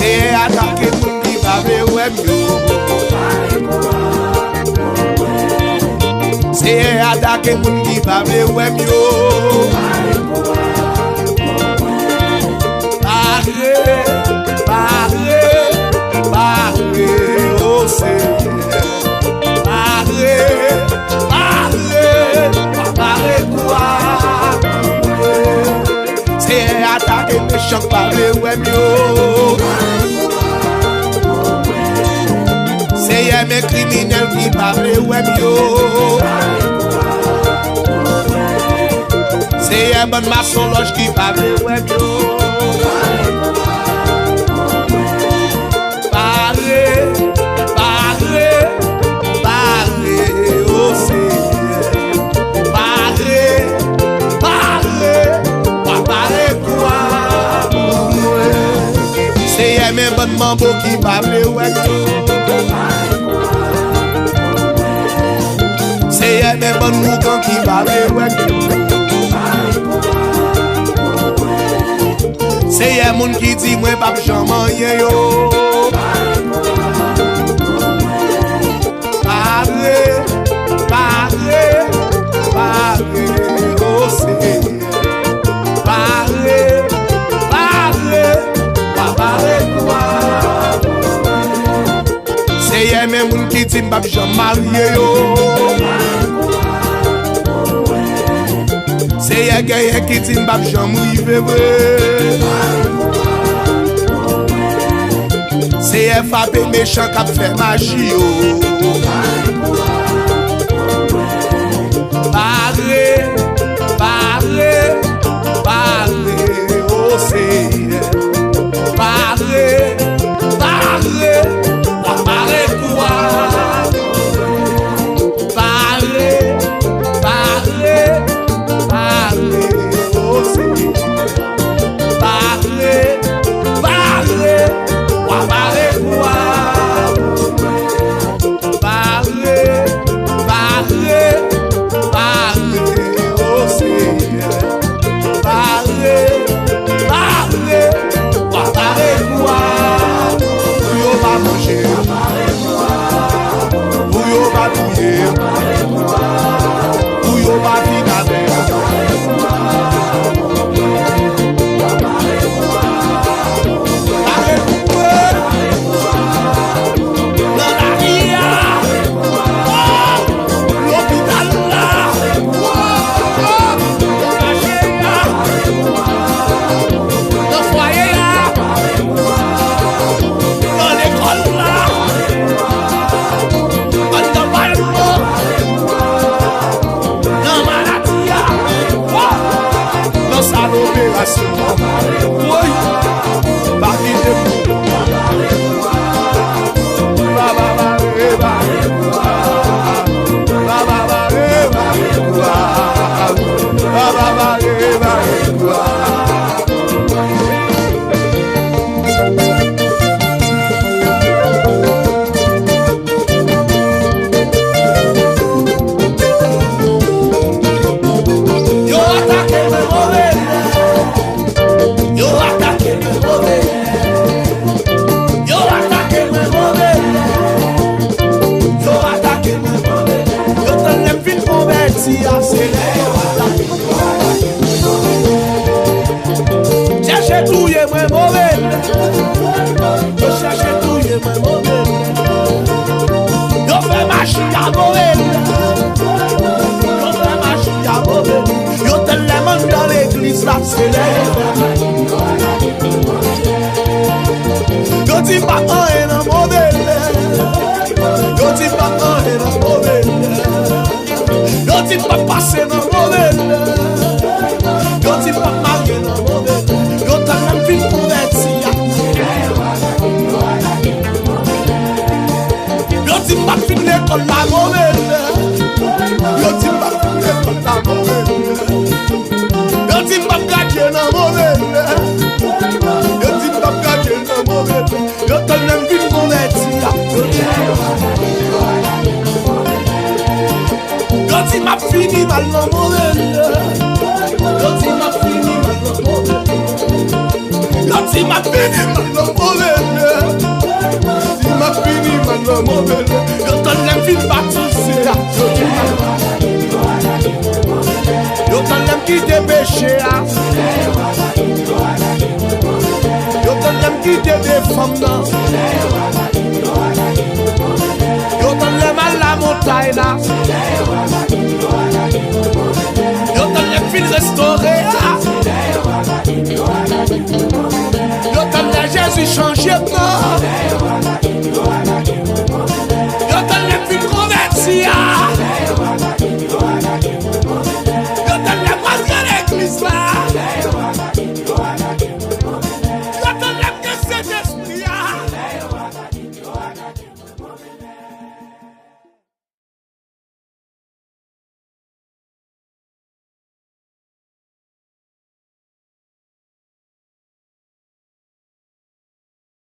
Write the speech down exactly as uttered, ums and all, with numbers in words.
Seyè atake moun ki pa vle wè m yo. Seyè atake moun ki pa vle wè m yo. Pare, pare, pare, o Senyè. Pare, pare, pare kou a. Seyè atake mechan k pa vle wè m yo. Seyè men kriminèl ki pa vle wè m yo. Seyè bann masonlòj ki pa vle wè m yo. Pare, pare, pare, o Senyè. Pare, pare, pare kou a pou mwen. Seyè men bann manbo ki pa vle wè m yo. Seyè men bann ougan ki pa vle wè m yo. Seyè moun ki di mwen p ap janm anyen yo. Pare, pare, pare, o Senyè. Pare, pare, pare kou a. Seyè men moun ki di m p ap janm marye yo. Seyè genyen ki di m p ap janm rive vre. Seyè frape mechan k ap fè maji yo. Pare, pare, pare, o Senyè. Pare, pare, pare kou a. Pare, pare, pare, o Senyè. Pare, pare, w a pare pou a. Pare, pare, pare, o Senyè. Pare, pare, w a pare pou a. Pou yo pa manje. Pou yo pa touye m, pou yo pa vin avè m. Pare pou mwen nan lari a, o, lopital la, o, nan mache a, nan fwaye a, nan lekòl la. Anndan palman, nan maladi a, nan sal operasyon. Woy, pa kite m. Baba, bare, bare. Baba, bare, bare. Baba, bare, bare. Yo atake mwen move lè. Yo atake mwen move lè. Yo atake mwen move lè. Yo atake mwen move lè. Yo tann lè m fin konvèti a, se lè yo atake. Chèche touye mwen move lè. Yo chèche touye mwen move lè. Yo fè maji a move lè. Yo fè maji a move lè. Yo tèlman anndan legliz la, se lè yo fè maji. Yo di m pa anyen nan move lè. Yo di m pa anyen nan move lè. Yo di m p ap pase nan move lè. Yo di m p ap marye nan move lè. Yo tann lè m fin konvèti a. Peche a. Yo tann lè m kite de fanm nan. Yo tann lè m al la montay la. Yo tann lè m fin restore a. Yo tann lè Jezi chanje m nan.